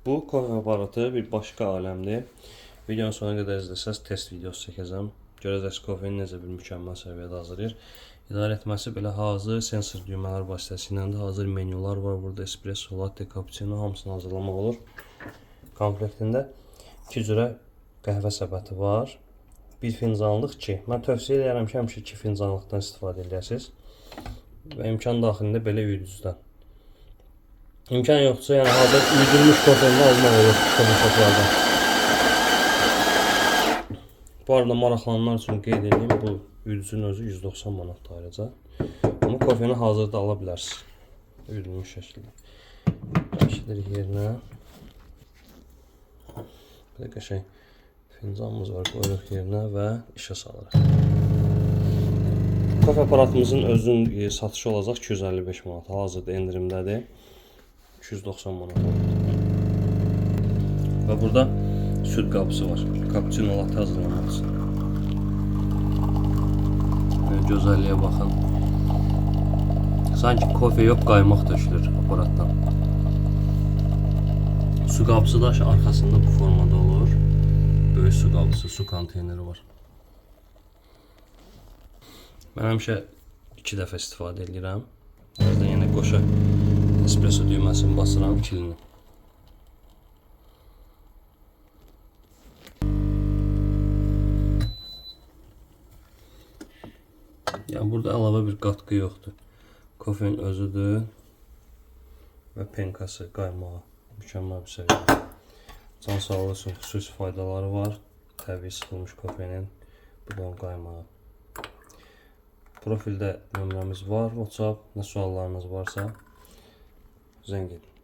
Bu kofe aparatı bir başqa aləmdir. Videonun sonuna qədər izləsəz test videosu çəkəcəm. Görəcəksiniz kofeni necə bir mükəmməl səviyyədə hazırlayır. İdarə etməsi belə hazır sensor düymələr vasitəsilə də hazır menyular var. Burada espresso, latte, cappuccino hamısını hazırlamaq olur. Komplektində iki cürə qəhvə səbəti var. Bir fincanlıq 2. Mən tövsiyə edirəm ki, həmişə 2 fincanlıqdan istifadə edəsiniz. Və imkan daxilində belə üyüdücüdən. İmkan yoxdursa, yəni hazır üyüdülmüş kofeni almaq olur kofe shoplardan. Bu arada maraqlananlar üçün qeyd edeyim, bu üyüdücünün özü 190 manatdır ayrıca. Amma kofeni hazırda ala bilərsiniz. Üyüdülmüş şəkildə. Yerləşdiririk yerinə. Bir də qəşəng fincanımız var, qoyuruq yerinə və işə salırıq. Kofe aparatımızın özünün satışı olacaq 255 manat. Hal-hazırda endirimdədir. 290 manat olur. Və burada süd qabısı var. Cappuccino latte hazırlamaq üçün. Belə gözəlliyə baxın. Sanki kofe yox, qaymaq tökülür aparatdan. Su qabısı da arxasında bu formada olur. Böyük su qabısı, su konteyneri var. Mən həmişə 2 dəfə istifadə edirəm. Birazdan yenə qoşa espresso düyməsini basıram kilini. Yəni burada əlavə bir qatqı yoxdur. Kofenin özüdür və penkası, qaymağı mükəmməl bir səviyyədə. Can sağlığı üçün xüsusi faydaları var. Təbii sıxılmış kofenin, bu da onun qaymağı. Profildə nömrəmiz var, WhatsApp. Nə suallarınız varsa zəng edin.